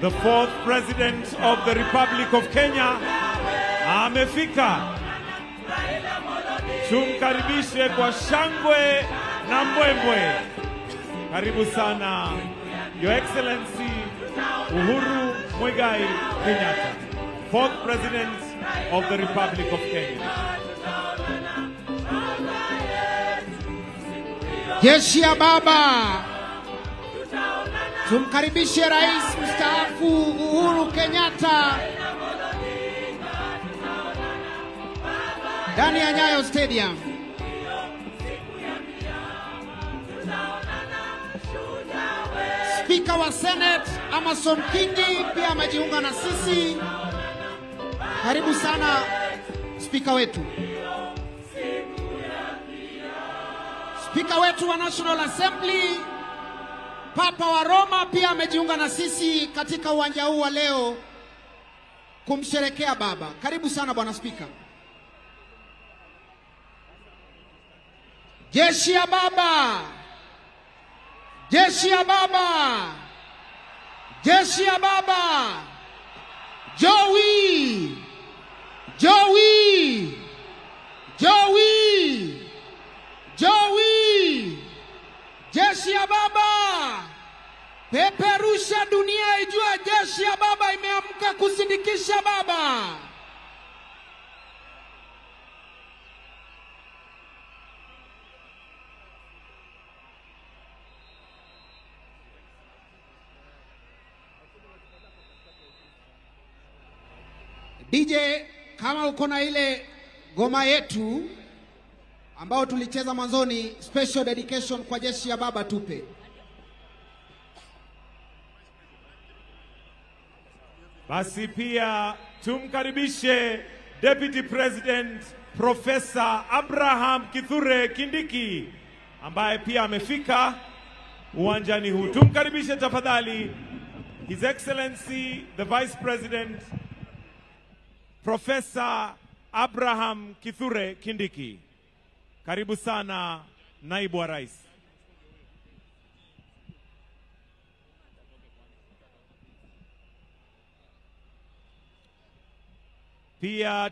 the fourth president of the Republic of Kenya, amefika. Tumkaribishe kwa shangwe na mbwembwe. Karibu sana, Your Excellency Uhuru Muigai Kenyatta, fourth president of the Republic of Kenya. Jeshi ya Baba, tumkaribishe Rais Mstaafu Uhuru Kenyatta ndani ya Nyayo Stadium. Spika wa Senate Amason Kingi pia amejiunga na sisi. Karibu sana spika wetu. Spika wetu wa National Assembly Papa wa Roma pia amejiunga na sisi katika uwanja huu wa leo kumsherekea baba. Karibu sana bwana spika. Jeshi ya Baba, jeshi ya Baba, jeshi ya Baba. Joey, Joey, Joey, Joey. Jeshi ya Baba, peperusha dunia ijua jeshi ya Baba imeamka kusindikisha baba. DJ, kama uko na ile goma yetu ambao tulicheza mwanzoni, special dedication kwa jeshi ya Baba, tupe. Basi pia tumkaribishe Deputy President Professor Abraham Kithure Kindiki ambaye pia amefika uwanjani huu. Tumkaribishe tafadhali His Excellency the Vice President Professor Abraham Kithure Kindiki. Karibu sana naibu wa rais. Pia